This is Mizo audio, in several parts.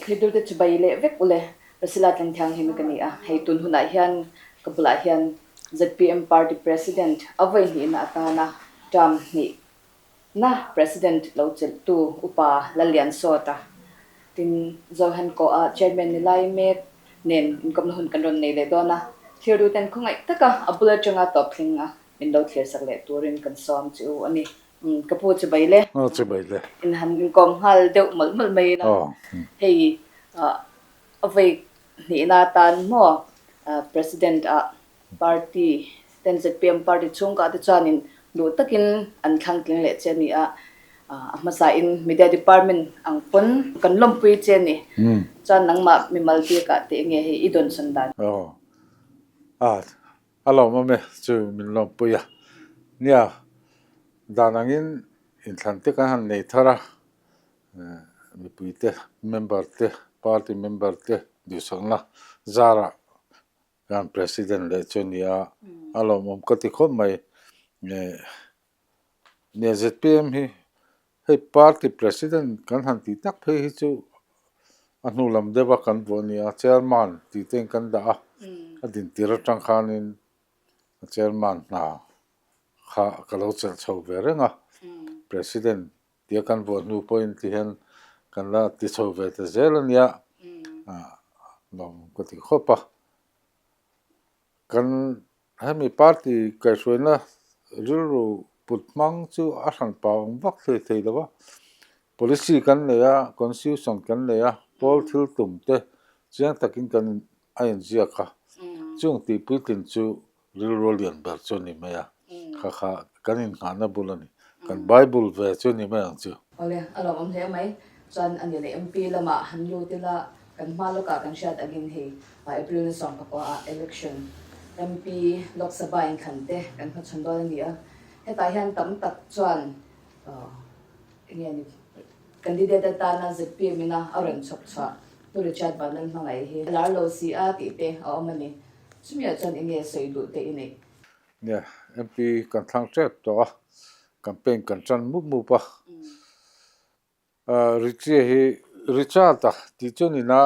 Thlir te chu bai leh vek ule. Priscilla Tlanthianghlim ka ni a, hei tun hunah hian ka bulah hian zpm Party President a vawi hnihna atana term hnihna President lo chelhtu Upa Lalliansawta tin Zohan Koh-a Chairman ni lai mek nen inkawmna hun kan rawn nei leh dawn a, thlir duten khawngaih taka a bul atanga tawp thleng a min lo thlir sak leh turin kan sawm chu a ni. Ka pu chu bai le. Aw chu bai le. In han inkawm nghal deuh mawlh mawlh mai ila. Hei a vawi hnihna atan maw President ah party ten zpm party chhungkah te chuanin duh takin an thlang tling leh che a ni a. A hmasa in media department ang pawn kan lawmpui che a ni. Chuan nangmah mimal bikah teh nge hei i dawnsawn dan. Aw a A lawmawm e, chu min lawmpui a. Nia, dan angin inthlan te kan han nei thar a, mipui te, member te, party member te duhsakna zarah kan president leh chu a ni a, a lawmawm ka ti khawp mai. Nia, zpm hi Hei party president kan han tih tak phei hi chu a hnu lam deuh a kan vuah a ni a, chairman tih te in kan dah a, a din tir atang khanin a chairman hna kha ka lo chelh chho ve reng a, president tia kan vuah hnu pawhin ti hian kan la ti chho ve ta zel a nia, lawm ka ti khawp a. Kan hemi party kaihhruaina rilru put hmang chu a hran pa awm vak thei thei lo va, policy kan nei a, constitution kan nei a, pawl thil tum te chiang takin kan a inziak a, chung tih puitlin chu rilru a lian ber chu a ni mai a, kha kha kan innghahna bul a ni, kan Bible ve chu a ni mai ang chu. Awle, a lawmawm hle mai. Chuan a ni leh MP lamah han lut ila kan hma lawkah kan hriat angin hei April ni sawmpakua ah election MP Lok Sabha inthlan te kan hmachhawn dawn a ni a. Hetah hian tam tak chuan enge ni candidate atana zpm ina a rawn chhawp chhuah Pu Richard Vanlal hmangaih hi a lar lo si a tih te a awm a ni. Chumiah chuan enge sawi duh te i neih? Nia, MP kan thlang tep tawh a, campaign kan tan mup mup a. Richie hi Richard-a tih chu nina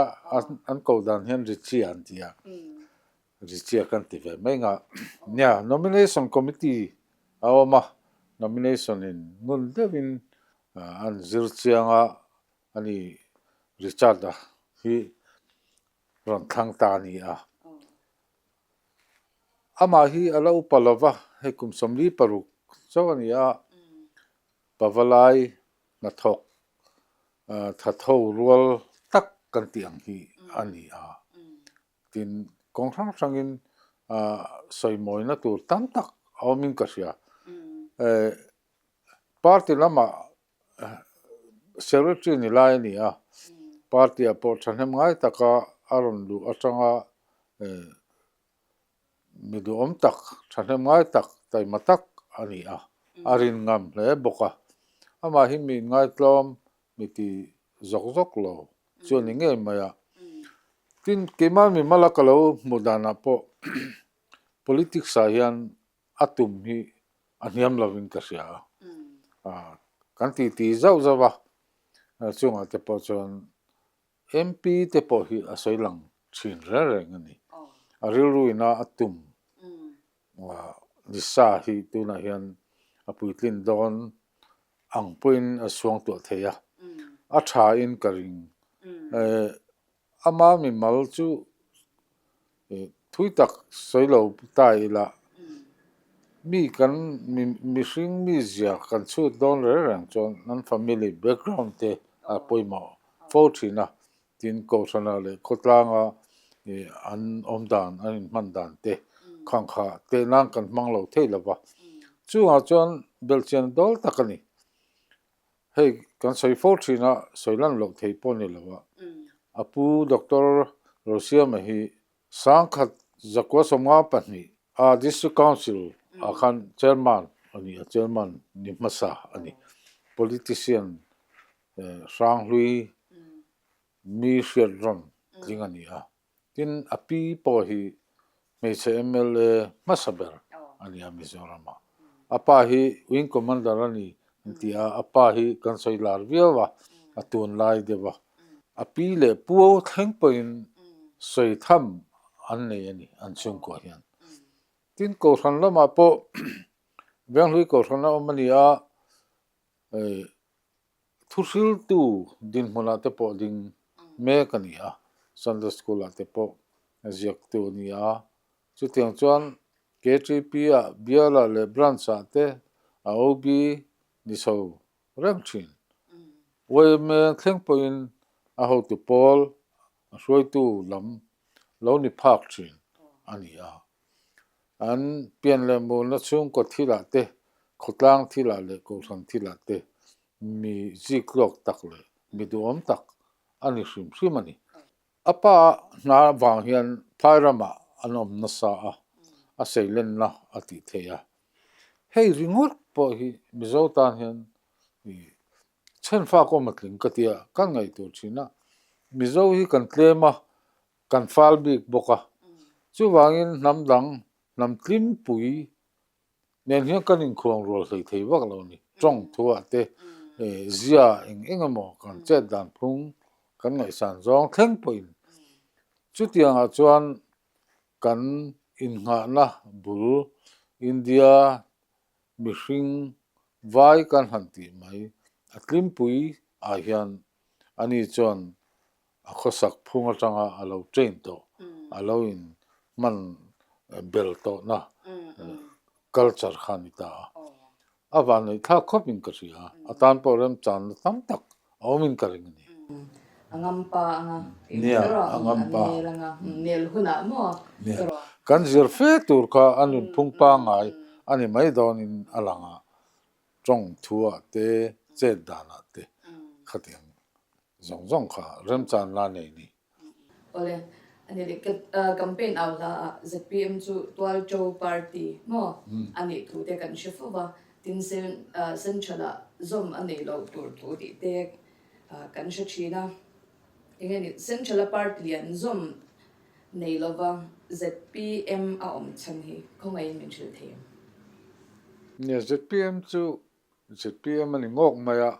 an koh dan hian Richie an ti a, Richie kan ti ve mai nga. Nia, nomination committee a awm a, nomination in ngun deuhin an zir chiang a, ani Richard-a hi rawn thlang ta a ni a. Amah hi a la upa lova, hei kum 46 chauh a ni a, Pavalai hnathawk thatho rual tak kan tih ang hi a ni a. Tin, kawng hrang hrangin sawimawina tur tam tak a awmin ka hria. Party lamah secretary ni lai a ni a, party-ah pawh thahnem ngai taka a rawn luh atanga Mi duhawm tak, thahnem ngai tak, taima tak a ni a, a rin ngam hle bawk a. Amah hi mi inngaitlawm, mi ti zawk zawk lo chu a ni ngei mai a. Tin, keimah mi mala ka lo hmuh danah pawh politics ah hian a tum hi a hniam lovin ka hria a. Kan titi zauh zauh a, chungah te pawh chuan MP te pawh hi a sawi lang thin reng reng a ni. A rilru ina a tum nisa hi tunah hian a puitlin dawn ang pawhin a suangtuah thei a, a tha in ka ring. Ama mimal chu Thui tak sawi lo ta ila, mi kan mihring mizia kan chhut dawn reng reng chuan an family background te a pawimawh fo thin a, tin Kohhrana leh khawtlanga an awm dan, an inhman dan te khang kha teh nan kan hmang lo thei lo va, chungah chuan belhchian dawl tak a ni. Hei kan sawi fo thin a, sawi lan loh thei pawh ni lo a. A pu Doctor Rosiama hi Sangkhat Zakua 52 a District Council ah khan Chairman a ni a, Chairman ni hmasa a ni. Politician Hranghlui mi hriat rawn tling a ni a. Tin, a pi pawh hi hmeichhe mla hmasa ber a ni a Mizoram-ah. A pa hi Wing Commander a ni an ti a, a pa hi kan sawi lar viau a, a tunlai deuh a. A pi leh pu thleng pawhin sawi tham an nei a ni an chhungkua hian. Tin, Kohhran lamah pawh Venghlui Kohhran a awm a ni a, Thuhriltu dinhmunah te pawh ding mek a ni a, Sunday School ah te pawh ziaktu a ni a. Chutiang chuan KTP ah Bial-ah leh Branch ah te a OB ni chho reng thin. Yma thleng pawhin a hotu pawl a hruaitu lam lo ni phak thin a ni a. An pian leh mulna chhungkaw thilah te, khawtlang thilah leh kohhran thilah te mi ziktluak tak leh mi duhawm tak a ni hrim hrim a ni. A pa hna vang hian phai ramah an awm nasa a, a seilenna a tih theih a. Hei ringawt pawh hi Mizo tan hian chhenfak awm a tling ka tia kan ngaihtuah thin a. Mizo hi kan tlem a, kan fal bik bawk a. Chuvangin hnam dang, hnam tlimpui nen hian kan inkhuang rual hlei thei vak lo a ni. Tawng thuah te zia eng eng emaw kan chet dan phung kan ngaihsan zawng thleng pawhin chutiangah chuan kan innghahna bul India mihring vai kan han tih mai a tlimpui ah hian ani chuan a khawsak phung atanga a lo train tawh, a lo in hman bel tawhna culture kha a ni ta a. A vanneih thlak khawp in ka hria a, a tan pawh remchanna tam tak a awm in ka ring a ni. A ngampa anga Nia, a ngampa. A nel anga, nel hunah maw? Nia, kan zir fe tur kha a nunphung pangngai a ni mai dawnin a lang a, tawng thuah te, chet danah te khatiang zawng zawng kha remchan la nei ni. Awle, a ni leh ka campaign au hla ah zpm chu Tualṭo party maw a nih thu te kan hre fo va, tin central ah zawm a neih loh tur thu tih te kan hre thin a. Enge ni central a party lian zawm nei lova zpm a awm chhan hi khawngaihin min hrilh thei em? Nia, zpm chu zpm a ni ngawk mai a.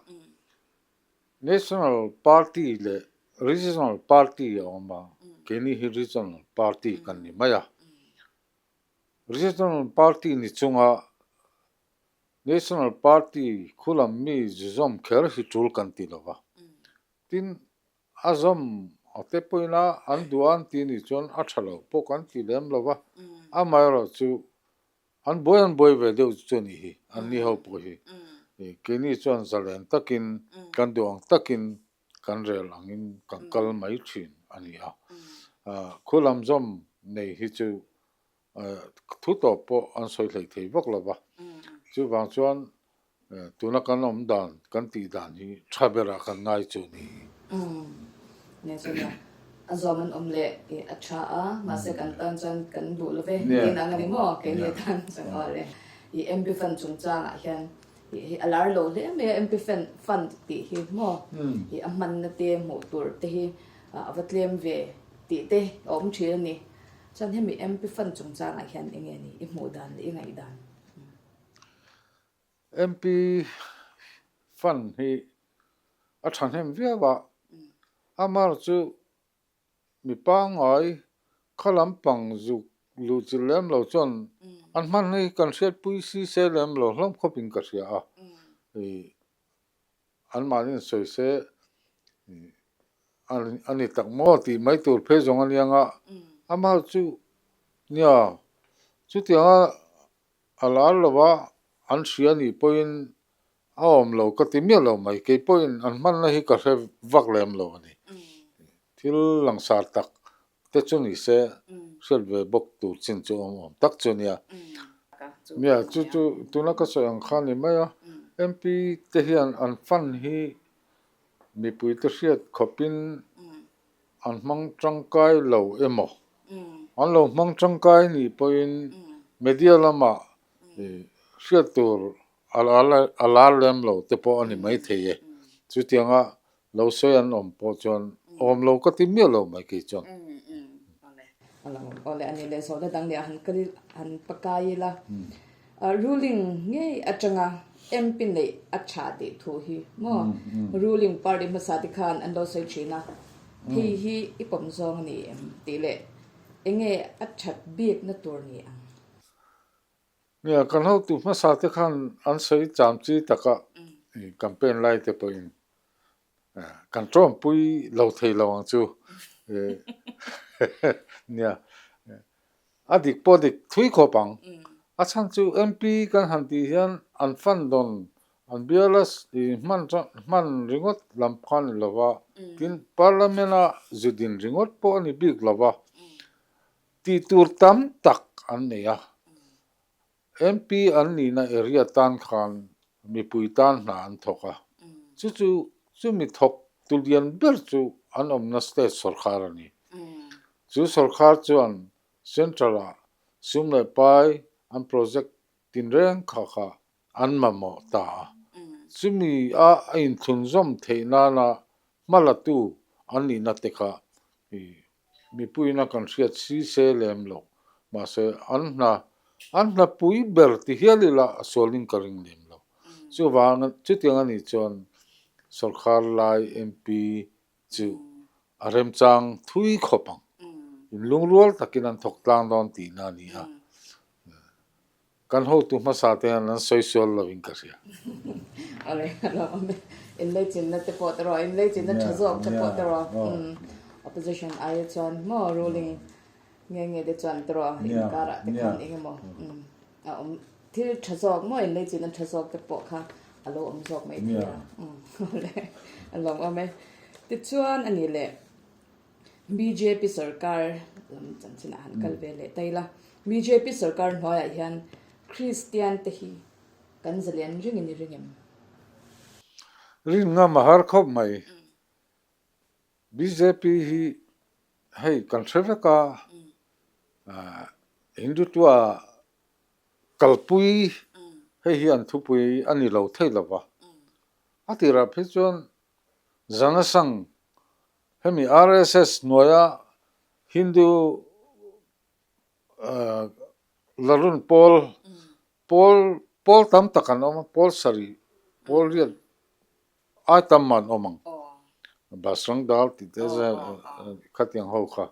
National Party leh Regional Party a awm a, keini hi Regional Party kan ni mai a. Regional Party ni chunga National Party khu lam mi zu zawm kher hi tul kan ti lo va. Tin, a zawm a te pawhin a an duh a an ti nih chuan a tha lo pawh kan ti lem lo va. Amaherawhchu An buai an buai ve deuh chu a nih hi, an ni ho pawh hi. Keini chuan zalen takin, kan duh ang takin kan rel angin kan kal mai thin a ni a. Khu lam zawm nei hi chu thu tawp pawh an sawi hlei thei vak lo va. Chuvang chuan Tuna kan awm dan, kan tih dan hi tha berah kan ngai chu ni. Umm, nia chu nia. A zawm an awm leh i a tha a, mahse kan tan chuan kan duh lo ve tiin ang a ni maw? Keini atan chuan aw le. I MP fund chungchangah hian i hi a lar lo hle mai a, MP fund tih hi maw? I a hmanna te hmuh tur te hi a va tlem ve tih te a awm thin a ni. Chuan hemi MP fund chungchangah hian eng nge ni i hmuh dan leh i ngaihdan? MP fund hi a thahnem viau a, amar chu mi pangngai kha lampang zuk luh chilh lem lo chuan an hman hi kan hriatpui si se lem lo hlawm khawpin ka hria a, anmahni sawi se a ni tak maw tih mai tur phei zawng a niang a, amar chu nia chutianga A lar lo a, an hria nih pawhin a awm lo ka ti miah lo mai. Kei pawhin an hmanna hi ka hre vak lem lo a ni. Thil langsar tak te chu ni se hriat ve bawk tur chin chu awm awm tak chu a nia. Nia, chu chu tuna ka sawi ang kha a ni mai a. MP te hian an fund hi mipui te hriat khawpin An hmang tangkai lo emaw? An lo hmang tangkai nih pawhin media lamah hriat tur a lar lem lo te pawh a ni maithei e. Chutianga lo sawi an awm pawh chuan awm lo ka ti miah lo mai kei chuan. Awle a ni leh zawhna dang leh han kal han pakai ila. Ruling ngei atanga MP neih a tha tih thu hi maw? Ruling party hmasa te khan an lo sawi thin a. Hei hi i pawm zawng a ni em tih leh enge a that bikna tur ni ang? Nia, kan hotu hmasa te khan an sawi cham chi taka campaign lai te pawhin kan tawmpui lo thei lo ang chu. Nia, a dik pawh dik thui khawp ang. A chhan chu MP kan han tih hian an fund dawn An biala hman hman ringawt lam kha a ni lo va, tin Parliament-a zu din ringawt pawh a ni bik lo va, tih tur tam tak an nei a. MP an nihna area tan khan mipui tan hna an thawk a, chu chu chumi thawk tu lian ber chu an awmna state sawrkhar a ni. Chu sawrkhar chuan Central-ah sum leh pai an project tinreng kha kha an mamawh ta a. Chumi a a inthlunzawm theih nana hma latu an nihna te kha mipuiin a kan hriat si se lem loh. Mahse, an hna an hna pui ber ti hial ila a sualin ka ring lem lo. Chuvang chutiang a nih chuan sawrkar lai MP chu a remchang thui khawp ang. Inlungrual takin an thawk tlang dawn tihna a ni a. Kan hotu hmasa te hian an sawi sual lo in ka hria. Awle a lo awm e. In lei chinna te pawh tawh rawh, in lei chinna tha zawk te pawh tawh rawh. Opposition aia chuan maw ruling nge nge te chuan tawh rawh inkarah te khan eng emaw a awm thil tha zawk maw in lei chinna tha zawk te pawh kha a lo awm zawk mai thei a. Awle a lo awm e. Tichuan a ni leh. Bjp sorkar lam chanchinah han kal ve leh ta ila. Bjp sorkar hnuaiah hian Kristian te hi kan zalian ringin i ring em? Rin ngam a har khawp mai. Bjp hi hei kan hre vek a, Hindutva kalpui hei hi an thupui a ni lo thei lo va. A tirah phei chuan Janasangh Hemi RSS hnuaia Hindu Larun pawl pawl pawl tam tak an awm a, pawl sarih, pawl riat ai tam an awm ang. Basrang Dal tih te khatiang ho kha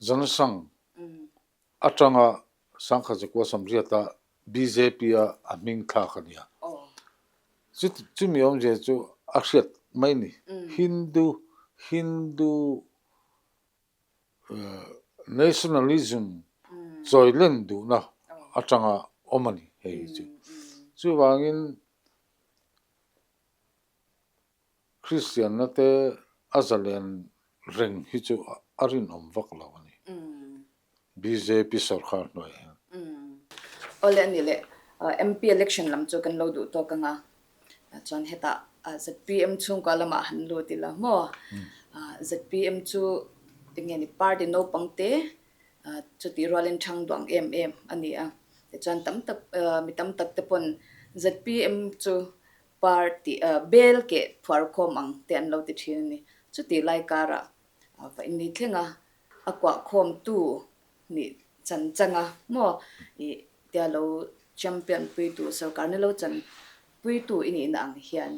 Janasangh atanga Sangkha Zakua Samriata bjp a a hming thlak a nia. Chumi awmzia chu a hriat mai ni. Hindu Hindu nationalism chawi len duhna atanga awm a ni hei hi chu. Chuvangin Kristianna te a zalen reng hi chu a rinawm vak lo a ni. Bjp sorkar hnuai hian. Awle a ni le, MP election lam chu kan lo duh tawk ang a, chuan hetah zpm chhungkua lamah han lut ila maw? Zpm chu enge ni party naupang te chutih rualin thang duang em em a ni a, tichuan tam tak mi tam tak te pawn zpm chu Party bel keh phuar khawm ang te an lo ti thin a ni. Chutih lai karah va inni thleng a, a kuah khawmtu nih chan chang a maw ih tia lo champion puitu sorkar ni lo chan puitu i nihna ang hian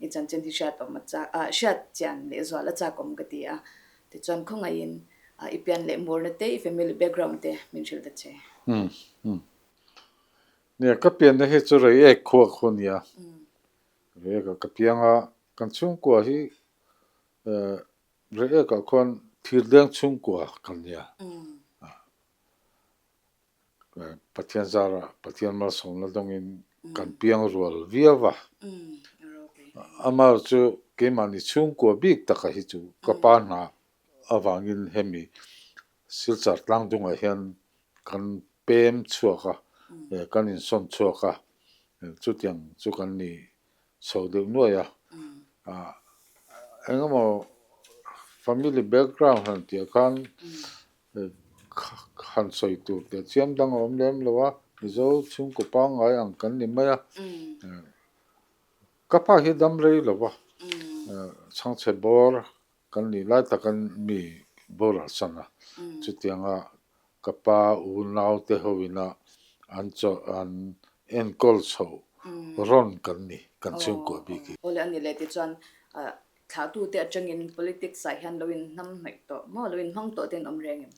i chanchin hi hriat awm a chak ah hriat chian leh zual a chak awm ka ti a. Tichuan khawngaihin i pian leh murna te i family background te min hrilh ta che. Nia, ka pianna hi chu Reiek khua khu a nia. Reiek ah ka piang a, kan chhungkua hi Reiek ah khuan Thirdeng chhungkua kan nia. Pathian zarah Pathian malsawmna dawngin kan piang rual viau va. Amah chu keimahni chhungkua bik taka hi chu ka pa hna avangin hemi Silchar tlangdungah hian kan pem chhuak a, kan insawn chhuak a, chutiang chu kan ni chho deuh nuai a. Engemaw family background han tih khan han sawi tur teh chiam dang a awm lem lo a, Mizo chhungkaw pangngai ang kan ni mai a. Ka pa hi dam rei lo va, chhangchhe bawr Kan nih lai takin mi boral san a, chutianga ka pa unau te ho ina an chaw an enkawl chho rawn kan ni, kan chhungkua bik hi. Awle a ni leh tichuan. Thlahtute atangin politics ah hian lo inhnam hnaih tawh maw, lo inhmang tawh te an awm reng em?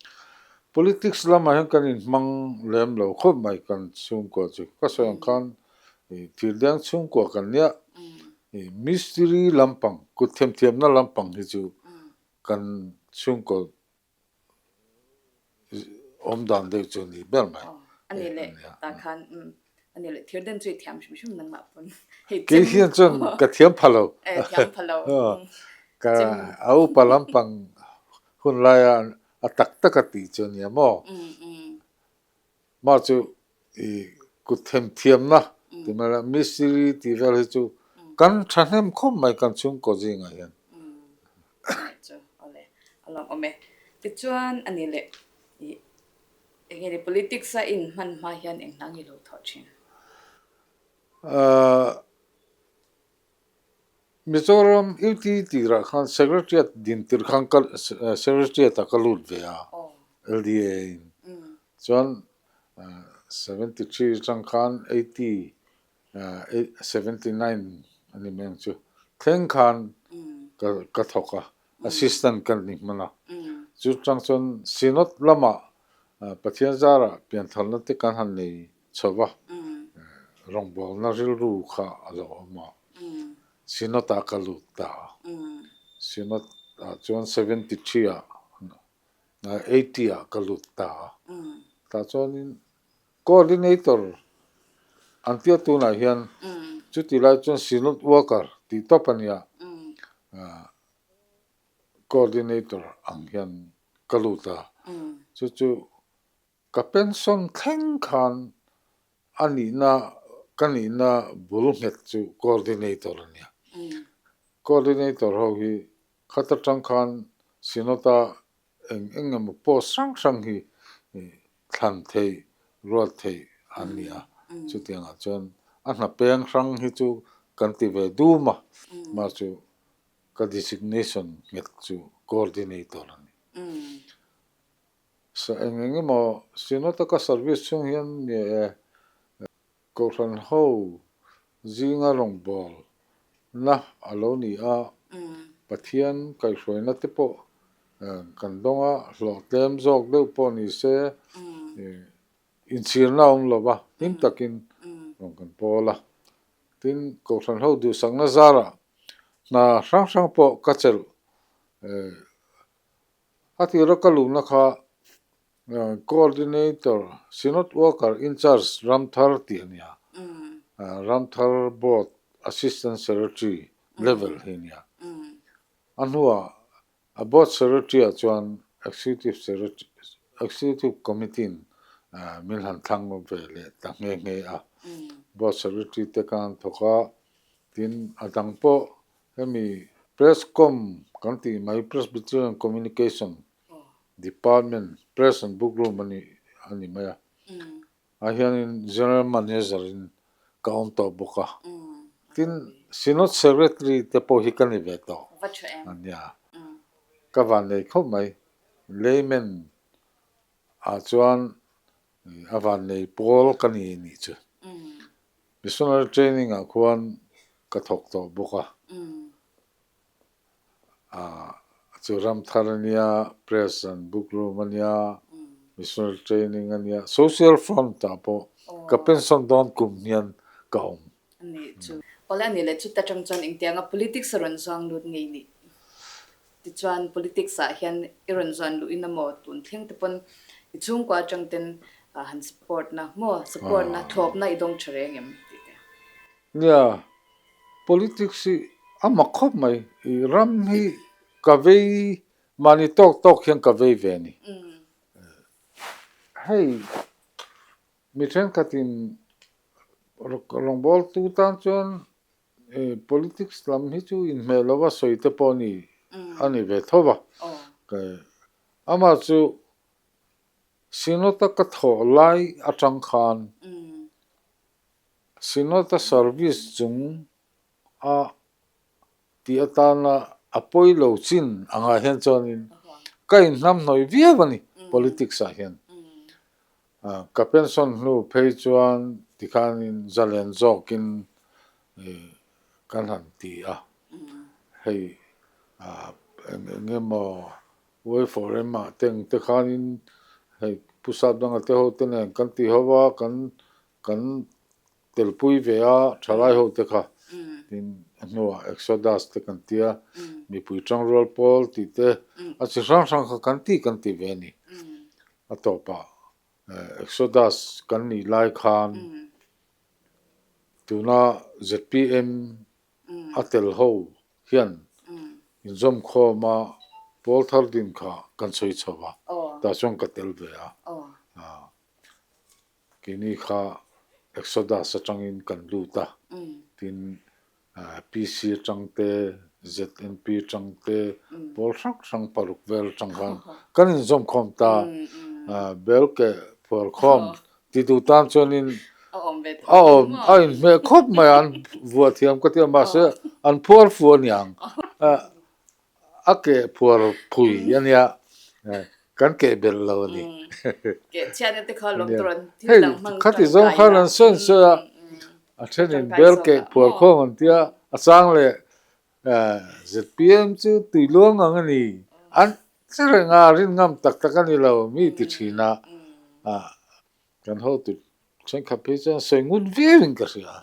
Politics lamah hian kan inhmang lem lo khawp mai kan chhungkua chu. Ka sawi ang khan thildeng chhungkua kan nia, mistiri lampang, kut themthiamna lampang hi chu kan chhungkaw awm dan deuh chu ni ber mai. A ni leh tah khan a ni leh thir den chu i thiam hrim hrim nangmah pawn hei Kei hian chuan ka thiam pha lo. Eh thiam pha lo. Ka a upa lampang hun laia a tak tak a tih chu a nia maw? Mah chu i kut themthiamna ti mai la mistiri tih vel hi chu kan thahnem khawp mai kan chhungkaw zingah hian. Chu awle a lawm awm e. Tichuan a ni leh i eng nge ni politics a in hman hma hian eng hna nge lo thawh thin? Mizoram UT tirah khan Secretariat din tir khan ka Secretariat ah ka lut ve a LDA in chuan 73 atang khan 80 79 a ni mai ang chu thleng khan ka ka thawk a assistant ka ni hman a chu tang chuan Synod lamah Pathian zarah piantharna te kan han nei chho va, rawngbawlna rilru kha a lo awm a, Synod ah ka lut ta a, Synod ah chuan 73 ah 80 ah ka lut ta a, tah chuanin Coordinator an tia tunah hian chuti lai chuan Synod worker tih tawp a nia, Coordinator ang hian ka lut a, chu chu Ka pension thleng khan a nihna ka nihna bul nghet chu coordinator a nia. Coordinator ho hi khat atang khan Synod-a eng eng emaw post hrang hrang hi thlan theih, ruat theih an ni a. Chutiangah chuan a hna peng hrang hi chu kan ti ve dum a, mah chu ka designation nghet chu coordinator a ni. Sa eng eng emaw Synod-a ka service chhung hian ni e, Kohhran ho zinga rawngbawlna a lo ni a, Pathian kaihhruaina te pawh kan dawng a, hlawh tlem zawk deuh pawh ni se, inchhirna a awm lo va, hlim takin rawn kan pawl a. Tin, Kohhran ho duhsakna zarah hna hrang hrang pawh ka chelh A tira ka luhna kha Coordinator, Synod Worker Incharge Ramthar tih a nia. Ramthar Board Assistant Secretary level hi a nia. A hnuah a Board Secretary ah chuan Executive Secretary, Executive Committee in min han thlang ve leh ta nghe nghe a. Board Secretary te ka han thawk a, tin a dang pawh Hemi Press Com kan tih mai Presbyterian Communication Department Press and Book Room a ni a ni mai a. Ah hianin General Manager in ka awm tawh bawk a. Tin Synod Secretary te pawh hi ka ni ve tawh a nia. Ka van nei khawp mai. Layman ah chuan a van nei pawl ka ni nih chu. Missionary training ah khuan ka thawk tawh bawk a, ah chu ram thar a nia, press and book room a nia, missionary training a nia, social front ah pawh ka pension dawn kum hian ka awm. A nih chu. Awle a nih leh chuta tang chuan engtianga politics a rawn zuang lut ngei nih? Tichuan politics ah hian i rawn zuan luh in amaw tun thleng te pawn i chhungkua atang ten han support na maw support na thawp na i dawng tha reng em tih te. Nia, politics hi a mak khawp mai, i ram hi ka vei mahni tawk tawk hian ka vei ve a ni. Hei mi thenkhatin rawngbawltu tan chuan Politics lam hi chu inhmeh lova sawi te pawh ni a ni ve tho va. Amah chu Synod-a ka thawh lai atang khan Synod-a service chung a tih atana a pawi lo chin angah hian chuanin ka inhnamhnawih viau a ni politics ah hian. Ka pension hnu phei chuan tikhanin zalen zawkin kan han ti a, hei. Eng eng emaw Way Forum ah te ang te khanin hei Pu Sapdanga te ho te nen kan ti ho a, kan kan telpui ve a thalai ho te kha tin a hnuah Exodus te kan tia mipui tangrual pawl tih te a chi hrang hrang kha kan ti kan ti ve a ni. A tawpah Exodus kan nih lai khan tuna zpm a tel ho hian inzawmkhawm a pawl thar din kha kan sawi chho a, tah chuan ka tel ve a. Keini kha Exodus atangin kan lut a, tin PC atang te, ZNP atang te, pawl hrang hrang paruk vel atang khan kan inzawmkhawm ta. Bel keh phuar khawm ti duh tan chuanin a awm a inhmeh khawp mai a, an vuah thiam ka ti a mahse an phuar fu aniang. A keh phuar phui a nia, kan keh belh lo a ni. Hei khati zawng khan an sawi an sawi a, a thenin bel keh phuar khawm an tia, a chang leh zpm chu tui luang ang a ni, an che reng a, rin ngam tak tak a ni lo mi ti thin a, kan hotu thenkhat phei chuan sawi ngut viauin ka hria.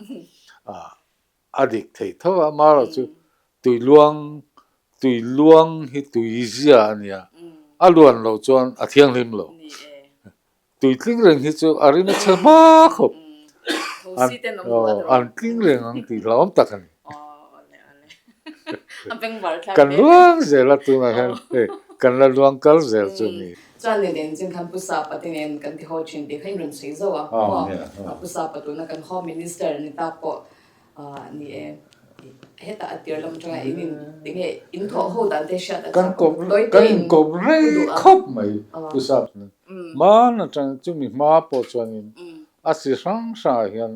A dik thei tho a, amaherawh chu tui luang, tui luang hi tui zia a nia, a luan loh chuan a thianghlim lo. Tui tling reng hi chu a rin a chhe hma khawp, an tling reng ang tih hlauhawm tak a ni. Kan luang zel a tunah hian hei kan la luang kal zel chu a ni. Chuan ni nen chin khan Pu Sapa te nen kan ti haw thin tih kha in rawn sawi zauh a, maw? Pu Sapa tuna kan Home Minister ni tak pawh ni e, hetah a tir lam atanga in in enge in thawh ho dan te hriat a chak awm tawi te in Kan kawp rei khawp mai Pu Sapa nen. Hman atang chumi hma pawh chuanin a chi hrang hrangah hian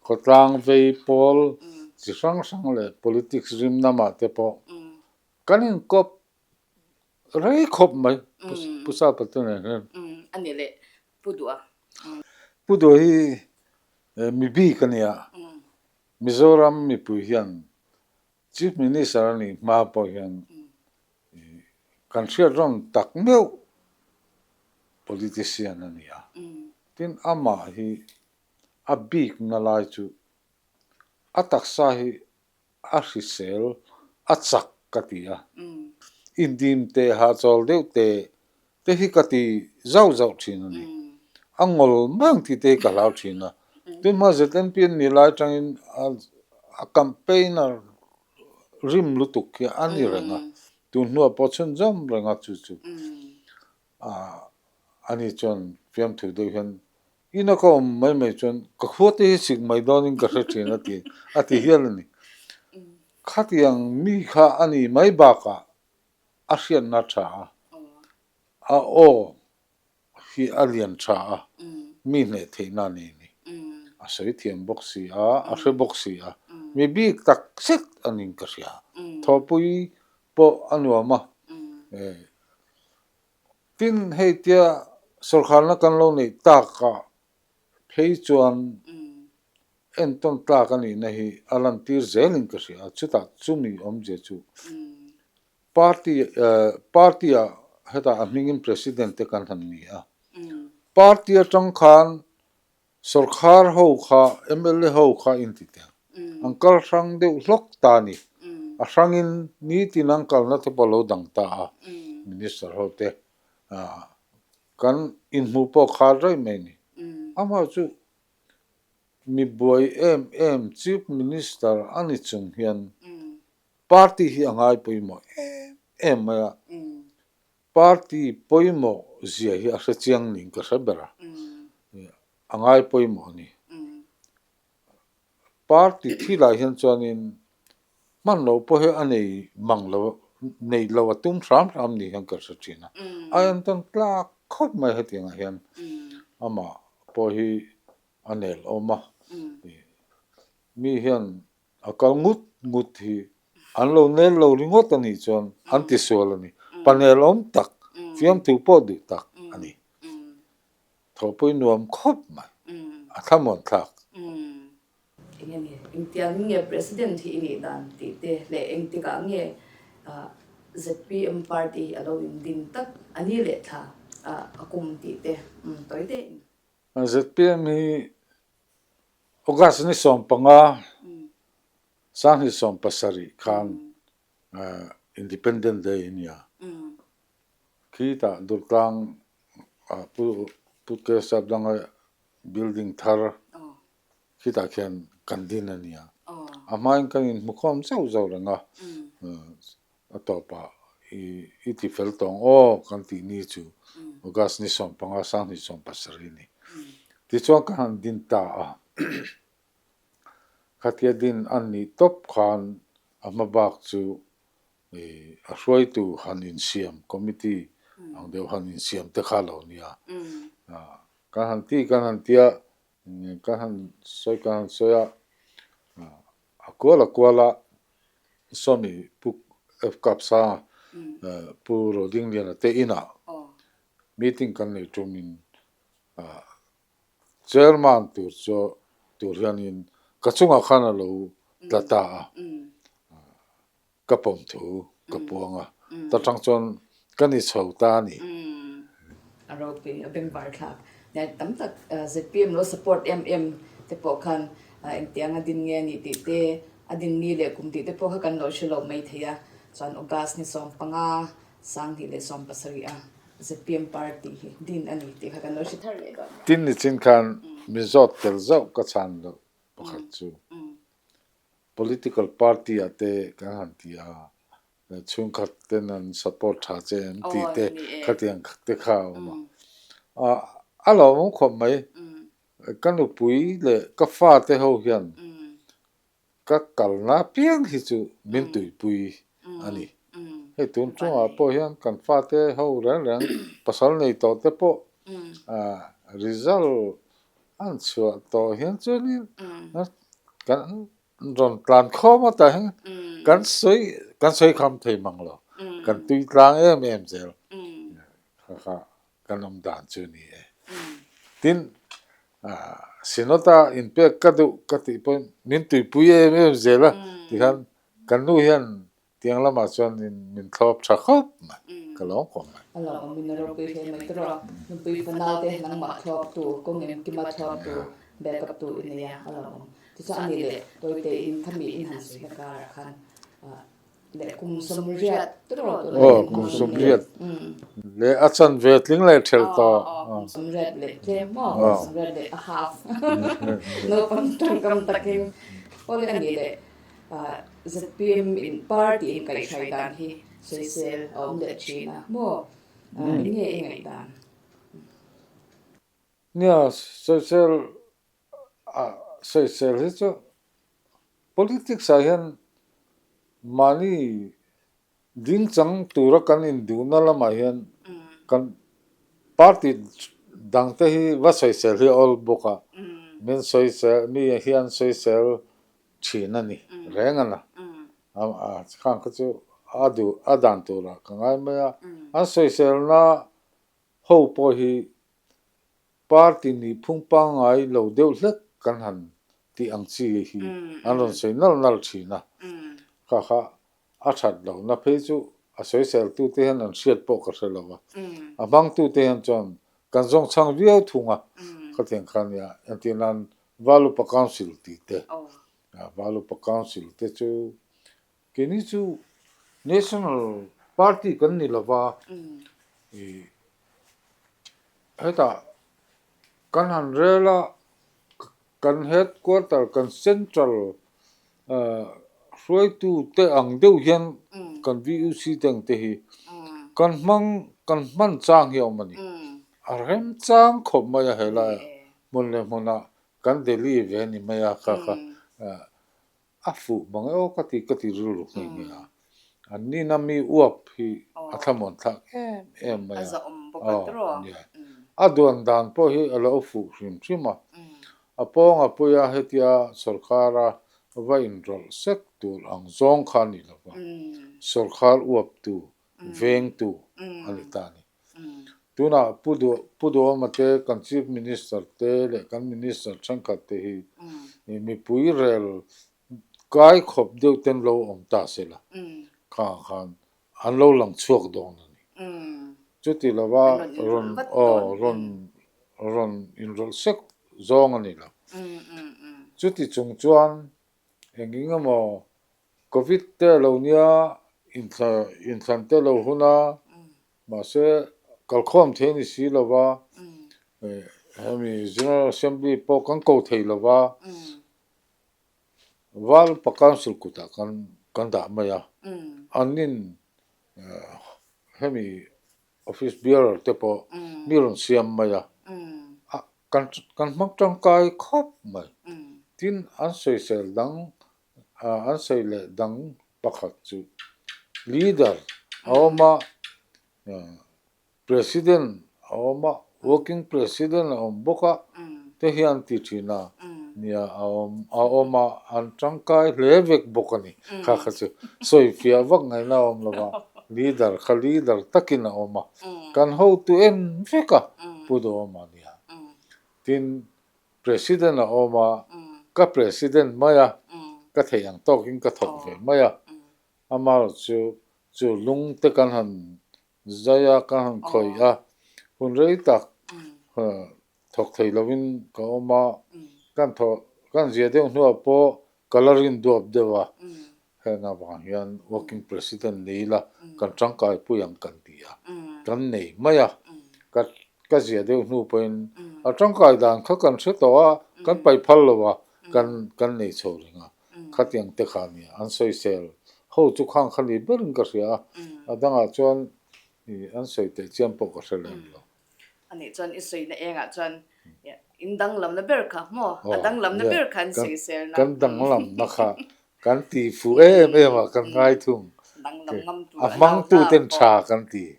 khawtlang vei pawl chi hrang hrang leh politics rim namah te pawh kan inkawp Rei khawp mai Pu Sapa te nen hian. A ni leh Pu Duha. Pu Duha hi mi bik a nia. Mizoram mipui hian Chief Minister a nih hma pawh hian kan hriat rawn tak meuh politician a ni a. Tin amah hi a bikna lai chu a taksa hi a hrisel, a chak ka ti a. Indim teh hahchawl deuh teh te hi ka ti zauh zauh thin a ni. A ngawl mai ang tih te hi ka hlau thin a. Tunhma ZNP an nih lai atangin a campaign a rim lutuk hi a ni reng a. Tun hnuah pawh chhunzawm reng a chu chu. Ani chuan fiamthu deuh hian Ina ka awm mai mai chuan ka khua te hi sik mai dawnin ka hre thin a ti a ti hial a ni. Khatiang mi kha a ni mai bakah a hriatna tha a, a aw hi a lian tha a, mi hneh theihna a nei a ni. A sawi thiam bawk si a, a hre bawk si a, mi bik tak zet a niin ka hria. Thawhpui pawh a nuam a, Tin, hei tia sawrkharna kan lo neih takah phei chuan entawn tlak a nihna hi a lantir zelin ka hria a, chutah chumi awmzia chu party party-ah hetah a hmingin president te kan han ni a, party atang khan Sawrkhar ho kha mla ho kha in ti teh ang kal hrang deuh hlawk ta a ni. A hrangin nitin an kalna te pawh a lo dang ta a, Minister ho te kan inhmuh pawh khar raih mai a ni. Amah chu mi buai em em Chief Minister a ni chung hian party hi a ngai pawimawh em em mai a. Party pawimawh zia hi a hre chiang niin ka hre ber a, a ngai pawimawh a ni. Party thilah hian chuanin hman loh pawh hi a nei mang lo, nei lo a tum hram hram ni hian ka hre thin a. A entawn tlak khawp mai hetiangah hian amah pawh hi a nel awm a, mi hian A kal ngut ngut hi an lo nel lo ringawt a nih chuan an ti sual a ni. Panel awm tak, fiamthu pawh duh tak a ni. Thawhpui nuam khawp mai, a thlamuan thlak. Enge ni, engtiang nge President hi i nih dan tih te leh engtikah nge. Zpm party hi a lo indin tak a ni leh thla a kum tih te tawi te in. Zpm hi August ni 15, 2017 khan Independent Day a nia. Khitah Durtlang Pu Pu Kesavdanga building thar khitah khian kan din a nia. A hmain kan inhmukhawm zauh zauh reng a, a tawpah i ti fel tawng aw kan tih ni chu August ni 15 2017 a ni. Tichuan ka han din ta a, khatia din a nih tawp khan a hma bak chu a hruaitu han insiam committee ang deuh han insiam te kha lo nia. Kan han ti kan han tia Kan han sawi kan han sawi a, a kual a kual a, sawmi Pu F Kapsanga Pu Rodingliana te inah meeting kan nei tumin chairman tur chu tur hianin ka chungah khan a lo tla ta a. Ka pawm thu ka puang a, ta tang chuan ka ni chho ta a ni. A ropui, a bengvar thlak. Nia tam tak zpm lo support em em te pawh khan engtiang a din nge a nih tih te, a din ni leh kum tih te pawh kha kan lo hre lo mai thei a. Chuan August ni 15, 2017 a zpm party hi din a ni tih kha kan lo hre thar leh dawn. Tin ni chin khan mi zawt tel zauh ka chhan loh pakhat chu. Political party ah te kan han ti a, chhungkhat ten an support tha che an tih te khatiang te kha a awm a. A lawmawm khawp mai, ka nupui leh ka fate ho hian ka kalna apiang hi chu min tuipui a ni. Hei tun chungah pawh hian kan fate ho reng reng pasal nei tawh te pawh result An chhuah tawh hian chuanin kan rawn tlan khawm a tah hian kan sawi kan sawi kham thei mang lo, kan tui tlang em em zel kha kha kan awm dan chu a ni e. Tin, Synod-a inpek ka duh ka tih pawhin min tuipui em em zel a tikhan kan nu hian Tiang lamah chuan min thlawp tha khawp mai, ka lawm khawp mai. A lawm awmin a ropui hle mai tawrh a, nupui fanau te nangmah thlawp tu, kawng engkima thlawp tu, backup tu i nei a, a lawm awm. Tichuan a nih leh tawite in khami in han sawi na karah khan leh kum 80 tawrh tawrh Aw, kum 80 leh a chanve tling leh thelh tawh. Aw, kum 80 leh tlem maw, kum 80 leh a half naupang tangkam takin aw le a nih leh Zpm in party in kaihhrai dan hi sawisel a awm leh thin a maw? Eng nge i ngaihdan? Nia, sawisel sawisel hi chu politics ah hian mahni Dingchang tura kan induhna lamah hian kan party dangte hi va sawisel hi a awl bawk a, min sawisel mi hian sawisel thin a ni reng a na. Khang kha chu a duh a dan turah ka ngai mai a, an sawiselna ho pawh hi Party nih phung pangngai lo deuh hlek kan han tih ang chi hi an rawn sawi nal nal thin a, kha kha a that lohna phei chu a sawiseltute hian an hriat pawh ka hre lo a, a hmangtute hian chuan kan zawng chhang viau thung a, khatiang kha nia entir nan Valupa Council tih te, Valupa Council te chu keini chu National Party kan ni lova ih Hetah kan han rel a, kan headquarter, kan central hruaitu te ang deuh hian kan VUC te ang te hi kan hmang, kan hman chang hi a awm a ni. A remchang khawp mai a helai hmun leh hmunah kan Delhi ve a ni mai a kha kha. A fuh mang e aw ka ti ka ti rilru nghe nghe a. An nina mi uap hi a thlamuan thlak em em mai a. Aw nia. A duan dan pawh hi a lo fuh hrim hrim a. A pawng a pui a hetia sawrkhara va inrawlh sek tur ang zawng kha a ni lo va. Sawrkhar uaptu, vengtu a ni ta a ni. Tunah Pu Pu Duhawma te, kan Chief Minister te leh kan Minister thenkhat te hi mipui rel kai khawp deuh ten lo awm ta se la, khangah khan an lo lang chhuak dawn a ni. Chuti lova rawn aw rawn rawn inrawlh sek zawng a ni lo. Chuti chung chuan eng eng emaw Covid te lo nia inthlan te lo hun a, mahse kalkhawm thei a ni si lova, hemi General Assembly pawh kan ko thei lova, Valpa Council kutah kan kan dah mai a, annin hemi Office bearer te pawh mi rawn siam mai a, kan kan hmang tangkai khawp mai. Tin, an sawisel dang an sawi leh dang pakhat chu leader a awm a, President a awm a, working president a awm bawk a, te hian ti thin a, nia a awm a awm a, an tangkai hle vek bawk a ni. Kha kha chu sawi fiah vak ngaihna a awm lo va, leader kha leader takin a awm a, kan hotu en vek a, Pu Duhawma nia. Tin, President a awm a, ka president mai a, ka theih ang tawkin ka thawk ve mai a, amaherawhchu chu lung te kan han Zaia ka han khawih a, hun rei tak thawk thei lovin ka awm a, kan thawh kan zia deuh hnuah pawh ka la rin duap deuh a, heng avang hian working president ni ila kan tangkai pui ang kan ti a, kan nei mai a, ka ka zia deuh hnu pawhin a tangkai dan kha kan hre tawh a, kan paih phal lo a, kan kan nei chho reng a. Khatiang te kha nia, an sawisel ho chu khang kha ni berin ka hria a, a dangah chuan an sawi teh chiam pawh ka hre lem lo. Anih chuan i sawina engah chuan in danglamna ber kha maw? A danglamna ber kha an sawiselna. Kan danglamna kha kan ti fuh em em a, kan ngai thung. A hmangtuten tha kan ti.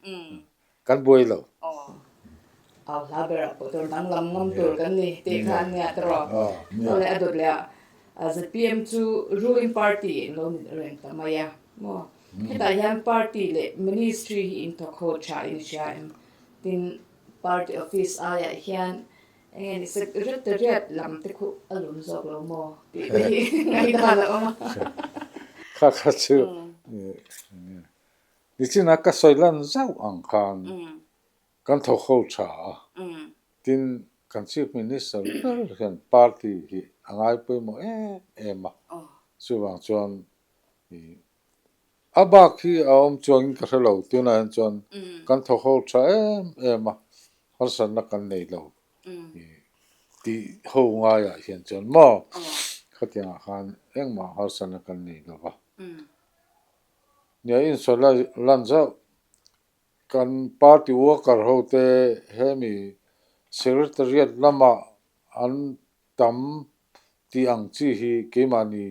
Kan buai lo. Au hla ber ah pawh tur danglam ngam tur kan ni tih kha an nia tawh. Aw le a dawt leh a zpm chu ruling party in lo ni reng ta mai a maw. Hetah hian party leh ministry hi in thawk ho tha in hria em? Tin party office aiah hian eng nge ni secretariat lam te khu a lum zawk lo maw tih te hi ngaihdan a awm a. Kha kha chu Nichina ka sawi lan zauh ang khan kan thawk ho tha a, tin kan Chief Minister ber hian party hi a ngai pawimawh em em a, chuvang chuan a bak hi a awm chuangin ka hre lo, tunah hian chuan kan thawk ho tha em em a, harsatna kan nei lo tih ho ngaiah hian chuan maw khatiangah khan engmah harsatna kan nei lo va. Nia insawi lan zauh. Kan party worker ho te hemi secretariat lamah an tam tih ang chi hi keimahni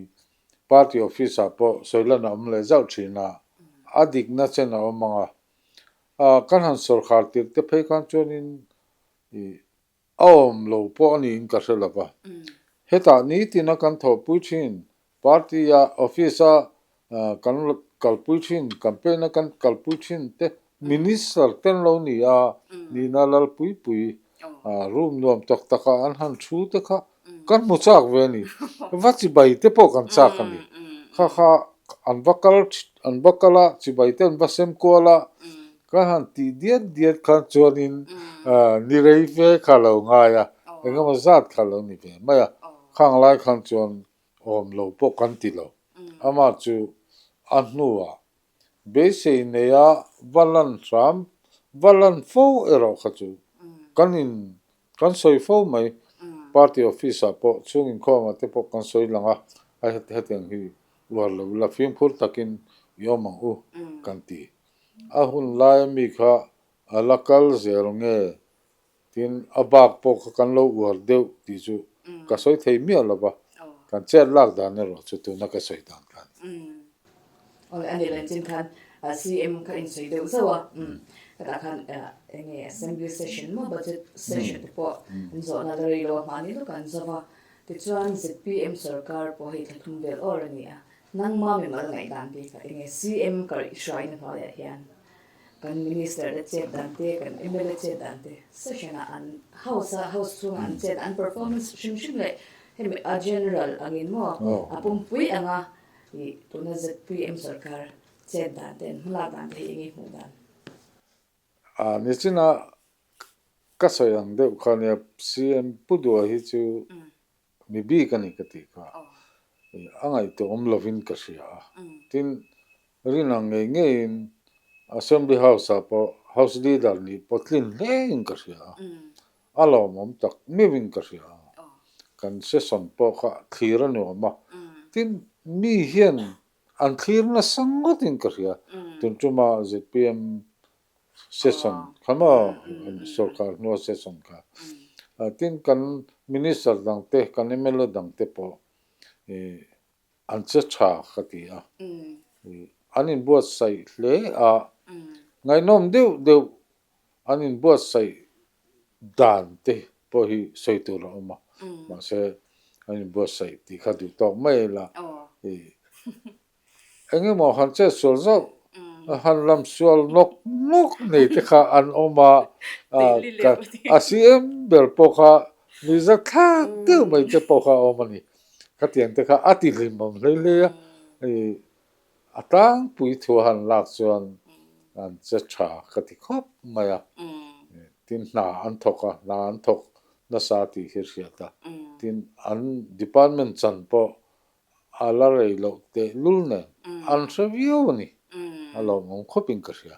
party office ah pawh sawi lan a awm leh zauh thin a, a dikna chen a awm ang a. Kan han sawrkhar tirh te phei khan chuanin ih A awm lo pawh a niin ka hre lo va. Hetah nitina kan thawhpui thin, party-a, office-a kan kalpui thin, campaign-a kan kalpui thin te minister te an lo ni a, nihna lalpuipui room nuam tak taka an han thu te kha kan hmu chak ve a ni. Va chibai te pawh kan chak a ni. Kha kha an va kal an va kal a, chibai te an va sem kual a, Ka han tih diat diat khan chuanin ni rei fe kha lo ngai a, engemaw zat kha lo ni ve mai a, khang lai khan chuan awm lo pawh kan ti lo. Amah chu a hnuah beisei neia va lan hram, va lan fo erawh kha chu kan in kan sawi fo mai. Party office ah pawh chhung inkhawmah te pawh kan sawi lang a, a hetiang hi uar lo ila fimkhur takin i awm ang u kan ti. A hun lai ami kha a la kal zel nge tin a bak pawh kha kan lo uar deuh tih chu ka sawi thei miah lo va, kan chet lak dan erawh chu tuna ka sawi dan kha a ni. Awle a nih leh chin khan CM kha insawi deuh zauh a, hetah khan eng nge Assembly session maw budget session te pawh an zawhna la rei lo a hmahni lawk an zo va, tichuan zpm sorkar pawh hei thla thum vel awr a ni a, Nangma mimal ngaihdan bik ah enge CM ka hruaina hnuaiah hian kan Minister te chet dan te, kan mla chet dan te session ah an house a house chhungah an chet an performance hrim hrim leh hemi a general angin maw a pumpui anga ih tuna zpm sorkar. chet dan te an hmalak dan te hi eng nge hmuh dan? A nichina ka sawi ang deuh kha nia CM Pu Dua hi chu mi bik a ni ka tih kha a ngaihtuah awm lovin ka hria a. Tin, rin ang ngei ngeiin Assembly House ah pawh House Leader nih pawh tlin hlein ka hria a. A lawmawm tak meuhin ka hria a. Kan session pawh kha thlir a nuam a. Tin, mi hian an thlir nasa ngawtin ka hria. Tun tuma zpm session kha maw sorkar hnua session kha. Tin, kan minister dangte, kan mla dangte pawh an che tha ka ti a. An inbuatsaih hle a, ngaihnawm deuh deuh an inbuatsaih dan te pawh hi sawi tur a awm a, mahse an inbuatsaih tih kha duh tawk mai ila eng emaw han chet sual zauh han lam sual nawk nawk nei te kha an awm a, a CM ber pawh kha nuihzat thlak deuh mai te pawh kha a awm a ni, khatiang te kha a ti hlimawm hlei hlei a. A tlangpui thu a han lak chuan an che tha ka ti khawp mai a, tin hna an thawk a, hna an thawk nasa tih hi hriat a, tin an department chan pawh a la rei loh tehlul nen an hre viau a ni, a lawmawm khawpin ka hria.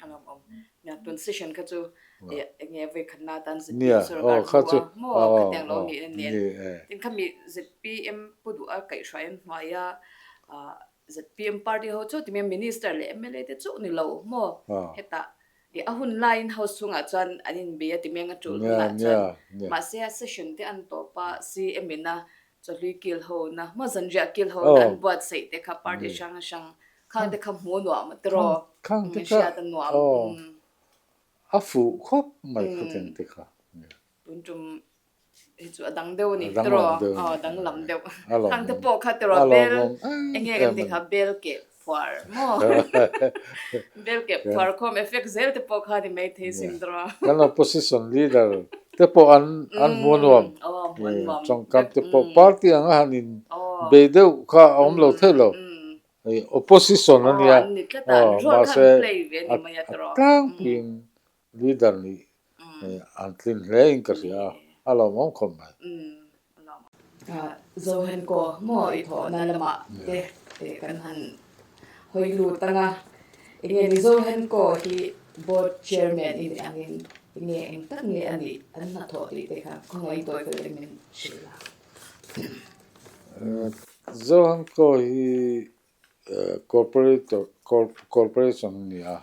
A lawmawm. Nia, tun session kha chu eng nge vawi khatna atan ZPM sorkar hnu a maw khatiang lo nih nen. Tin khami ZPM pu duh a kaihhruai an hnuai a, ZPM party ho chu timian minister leh mla te chu ni lo maw hetah a hun laiin house chhungah chuan an inbei a timiang a tul hunah chuan mahse a session te an tawp a CM in a Chawhlui kil ho na maw zanriah kil ho na an buatsaih te kha party hrang hrang khang te kha hmuh nuam a tiraw Khang te kha hriat a nuam aw a fuh khawp mai khatiang te kha. Tun tum hi chu a dang deuh a ni tiraw aw a danglam deuh khang te pawh kha tiraw bel eng nge kan tih kha bel keh phuar maw bel keh phuar khawm effect zel te pawh kha ni maithei sin tiraw. Kan opposition leader te pawh an an hmuh nuam tawngkam te pawh party anga han in bei deuh kha a awm lo thei lo opposition a nia mahse a tlangpuiin leader nih an tlin hle in ka hria a a lawmawm khawp mai. Zohenkaw maw i thawhna lamah te kan han hawi lut ang a, enge ni Zohenkaw hi board chairman i nih angin enge eng tak nge a nih an hnathawh tih te kha khawngaih tawi fel em min hrilh a. Zohenkaw hi corporator corporation a ni a,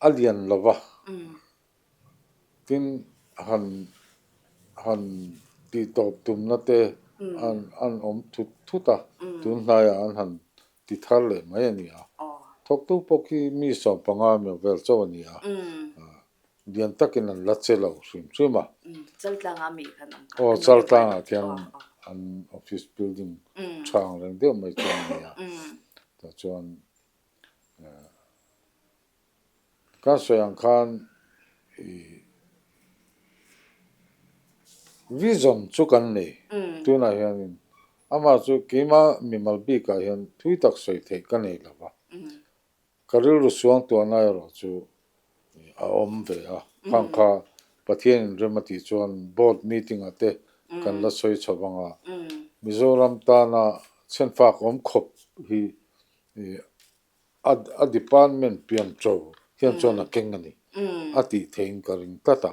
a lian lo va. Tin, han han tih tawp tumna te an an awm thut thut a, tun hnaiah an han ti thar leh mai a ni a. Thawktu pawh khi mi 15 meuh vel chauh a ni a, lian takin an la che lo hrim hrim a. Aw, Chaltlangah khian an office building tha ang reng deuh mai chu a ni a, tah chuan Ka sawi ang khan i vision chu kan nei tunah hianin amah chu keimah mimal bikah hian thui tak sawi theih ka nei lo va, ka rilru suang tuahna erawh chu a awm ve a, khang kha Pathianin rem a tih chuan board meeting ah te kan la sawi chho vang a, Mizoram tana chhenfak awm khawp hi A department pian cho hian chuan a keng a ni a tih theihin ka ring tlat a.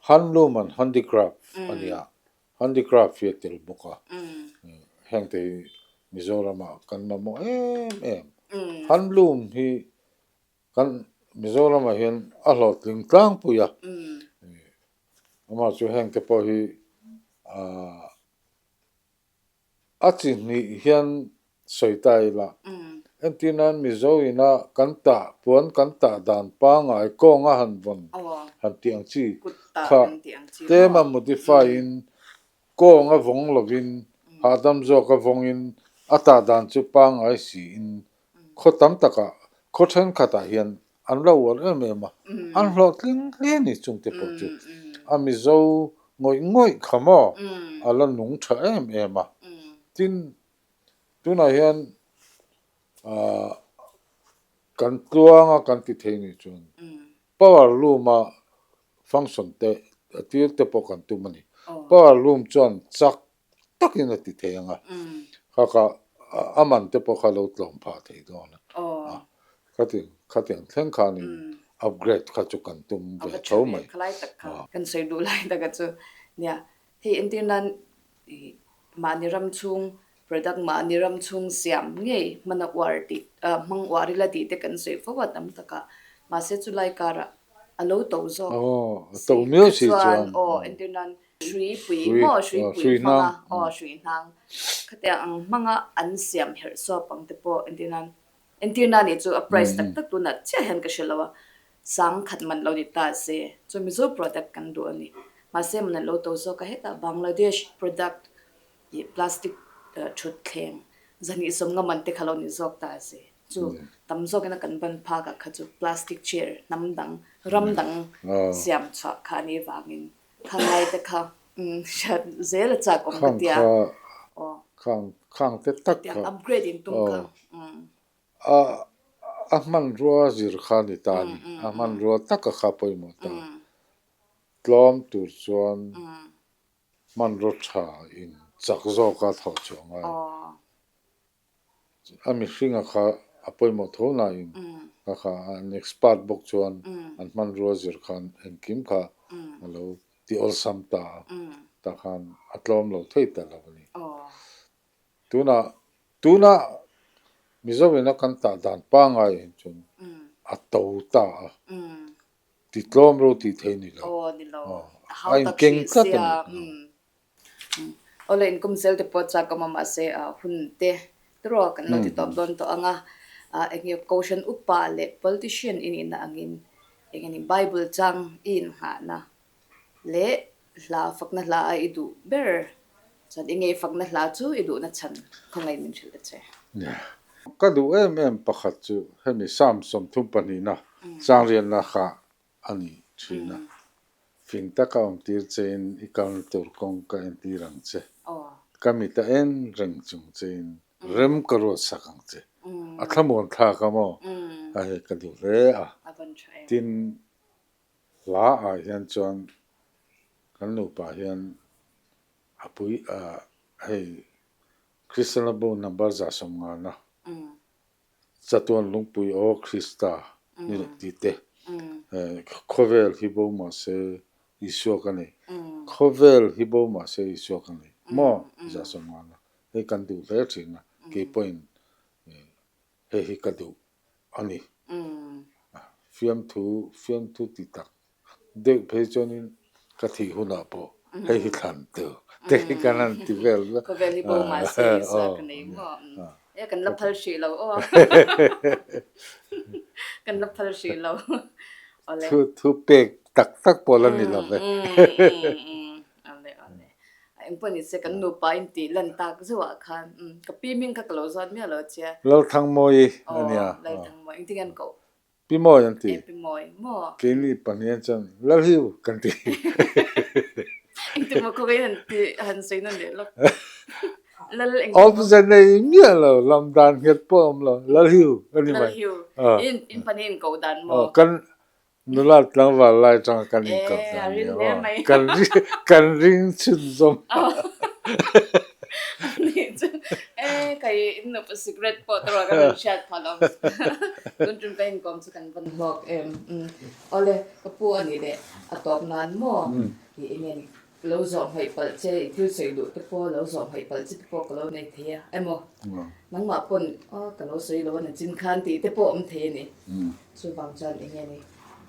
Handloom and handicraft a ni a, handicraft hi a tel bawk a. Hengte hi Mizoramah kan mamawh em em. Handloom hi kan Mizoramah hian a hlawhtling tlangpui a. Amah chu hengte pawh hi A chi hnih hian sawi ta ila, entir nan Mizo ina kan tah puan kan tah dan pangai kawnga han vawn han tih ang chi kha tlema modify in kawnga vawng lovin hahdam zawka vawngin a tah dan chu pangai siin khaw tam takah khaw thenkhatah hian an lo uar em em a, an hlawhtling hle a ni chungte pawh chu. A Mizo ngawih ngawih kha maw a la nung tha em em a. Tin, tunah hian Kan tluanga kan ti thei nih chuan power loom a function te a tir te pawh kan tum a ni. Power loom chuan chak takin a ti thei ang a, kha kha a man te pawh kha lo tlawm phah thei dawn a. Khatiang khatiang thleng khanin upgrade kha chu kan tum ve tho mai. Kan sawi duh lai taka chu nia hei entir nan ih mahni ram chhung product mahni ram chhung siam ngei hman a uar tih ah hmang uar ila tih te kan sawi fo a tam tak a mahse chulai karah a lo to zawk si kha chuan aw entir nan hrui pui maw hrui pui hmanga aw hrui hnang khatiang ang hmanga an siam herh suap ang te pawh entir nan Entir na nih chu a price tak tak tunah chiah hian ka hre lo a, sang khat man lo ni ta se chu Mizo product kan duh a ni. Mahse man an lo to zawk a, hetah Bangladesh product ih plastic thutthleng zahnih sawmnga man te kha lo ni zawk ta se chu tam zawkin a kan ban phak ah kha chu plastic chair hnam dang ram dang siam chhuah kha a nih vangin kha ngai te kha hriat zel a chak awm ka tia. Khang khang te tak kha. Upgrade in tum kha. A a hmanrua zir kha ni ta a ni. A hmanrua taka kha pawimawh ta. Tlawm tur chuan hmanraw tha in chak zawka thawh chhuah ngai. A mihringa kha a pawimawh tho nain kha kha an expert bawk chuan an hmanrua zir khan engkim kha a lo ti awlsam ta a, tah khan a tlawm lo thei ta lo a ni. Tunah tuna Mizo ina kan tah dan pangai hi chuan a to ta a, ti tlawm ro tih thei ni lo, a inkeng tlat a ni. Awle inkum zel te pawh chak awm a mahse hun te tiraw kan lo ti tawp dawn tawh ang a, eng nge Kohhran upa leh politician i nihna angin eng nge ni Bible chang i inngahna leh hla fakna hla a i duh ber chuan i ngei fakna hla chu i duhna chhan khawngaih min hrilh ta che. Ka duh em em pakhat chu hemi Psalm 32na changriatna kha a ni thin a. Fing taka awmtir chein i kalna tur kawng ka entir ang che. Ka mit a en reng chung chein rem ka ruat sak ang che. A thlamuan thlak a maw? A hei ka duh hle a. Tin, hla ah hian chuan kan nupa hian a pui hei Kristian Lambu number 150na Chatuan lungpui aw Krista ni lo tih te, khawvel hi bo mahse Isua ka nei, khawvel hi bo mahse Isua ka nei maw 150na hei kan duh hle thin a, kei pawhin hei hi ka duh a ni. Fiamthu fiamthu ti tak deuh phei chuanin ka thih hunah pawh hei hi thlan tu te hi kan han ti vel vek. Khawvel hi bo mahse Isua ka nei maw? E kan la phal hrih lo aw. Kan la phal hrih lo. Awle. Thu thu pek tak tak pawh la ni lo ve. Awle awle. Engpawh ni se kan nupa in tih lan tak zeuhah khan ka pi hming kha ka lo zawt miah lo che. Lalthangmawi a nia. Lalthangmawi engtin nge an koh? Pi Mawi an ti. E Pi Mawi maw? Keini pahnih chuan Lalhiu kan ti. Engtin maw khaw han ti han sawi nawn leh lawk. Lal engtin maw? Awmze nei miah lo, lam dan nghet pawh a awm lo, Lalhiu a ni mai. Lalhiu, in in pahnih in koh dan maw? Kan nula tlangval lai atanga kan inkoh dan nia maw? Kan kan ring chhunzawm. Anih chu e kai in nupa secret pawh te ruah ka rawn hriat phah lo tun tum ka inkawm chu kan van hlawk em awle ka pu anih leh a tawp nan maw i enge ni lo zawh hmaih palh che i thil sawi duh te pawh lo zawh hmaih palh che te pawh ka lo nei thei a emaw nangmah pawn aw ka lo sawi lo a na chin khan tih te pawh awm thei a ni chuvang chuan enge ni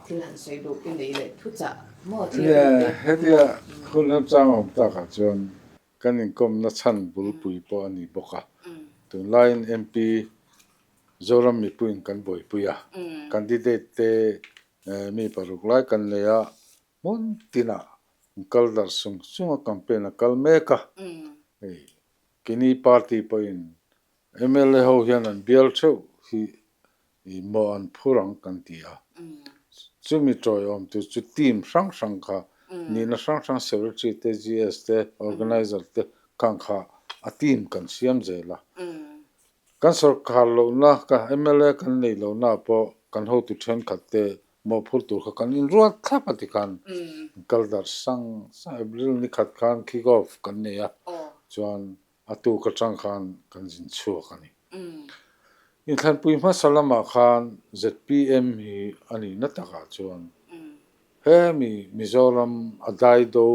thil han sawi duh i nei leh thuchah maw thil nia hetia hun remchang awm takah chuan Kan inkawmna chhan bulpui pawh a ni bawk a, tunlaiin MP Zoram mipuiin kan buaipui a, candidate te mi paruk lai kan nei a, hmun tinah an kal darh sung sung a, campaign a kal mek a, hei keini party pawhin Mla ho hian an bial theuh hi i maw an phur ang kan ti a. Chumi tawiawm tur chu team hrang hrang kha nihna hrang hrang secretary te, GS te, organizer te khang kha a team kan siam zel a. Kan sawrkar lohna, mla kan neih lohna pawh kan hotu thenkhat te mawhphurh tur kha kan inruat thlap a tikhan kal darh sang sang April ni khat khan kick off kan nei a, chuan a tuk atang khan kan zin chhuak a ni. Inthlanpui hmasa lamah khan zpm hi a nihna takah chuan hemi Mizoram a daido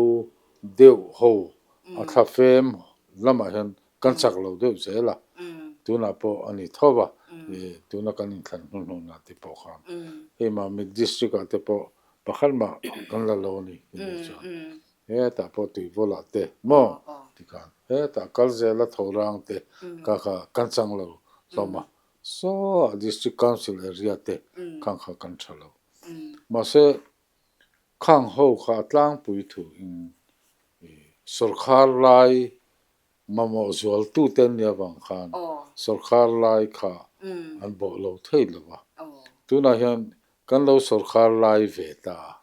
deuh ho a thlafem lamah hian kan chak lo deuh zel a, tunah pawh a ni tho va, tuna kan inthlan hnuhnawhna te pawh khan hei Mamit district ah te pawh pakhat mah kan la lo a ni tih chuan hetah pawh tuivawlah te maw tikhan hetah kal zela tho rang te kha kha kan chang lo hlawm a, saw district council area te khan kha kan tha lo mahse khang ho kha a tlangpui thu in sawrkhar lai Mamawh zualtute an nih avang khan sawrkhar lai kha an bawh lo thei lo va. Tunah hian kan lo sawrkhar lai ve ta a.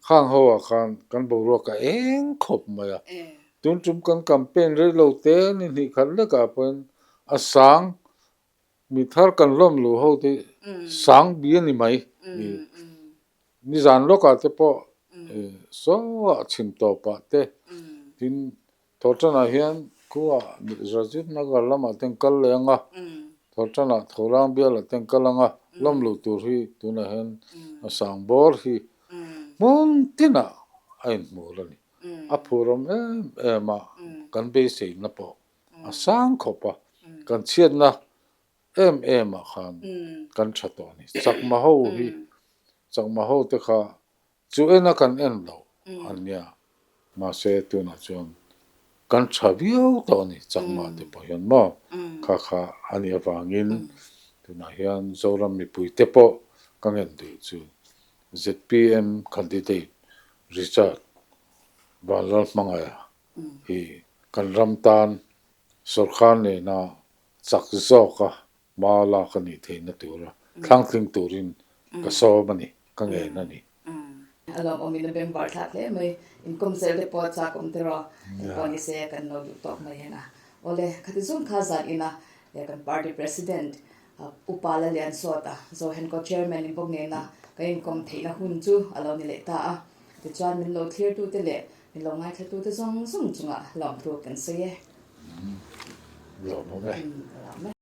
Khang ho ah khan kan boruak a eng khawp mai a. Tun tum kan campaign rei lo te ni hnih khat lekah pawhin a sang mi thar kan lawm luh ho te sang bi a ni mai. Nizan lawkah te pawh saw ah chhim tawpah te tin Thawhtanah hian khuaah Rajiv Nagar lamah te an kal leh ang a, Thawhtanah Thorang bialah te an kal ang a, lawm loh tur hi tunah hian a sang bawr hi hmun tinah a inhmur a ni. A phurawm em em a, kan beiseina pawh a sang khawp a, kan chhiatna em em ah khan kan tha tawh a ni. Chakma ho hi, chakma ho te kha Chu ena kan en lo a nia, mahse tunah chuan kan tha viau tawh a ni, Chakma te pawh hian maw kha kha a nih avangin tunah hian Zoram mipui te pawh ka ngen duh chu zpm candidate Richard Vanlalhmangaiha hi kan ram tan sawrkar nena chak zawka Hma lak a nih theihna tura thlangtling turin ka sawm a ni, ka ngen a ni. A lawmawmin a bengvar thlak hle mai. Inkawm zel te pawh a chak awm tiraw? Engpawh ni se kan lo duh tawk mai hian a. Awle, khati zawng kha zan ina kan party president Upa Lalian Sawta Zohenko chairman in bawk nena kan inkawm theihna hun chu a lo ni leh ta a. Tichuan min lo thlirtute leh min lo ngaithlatute zawng zawng chungah lawmthu kan sawi e. Lawmawm e. Lawm e.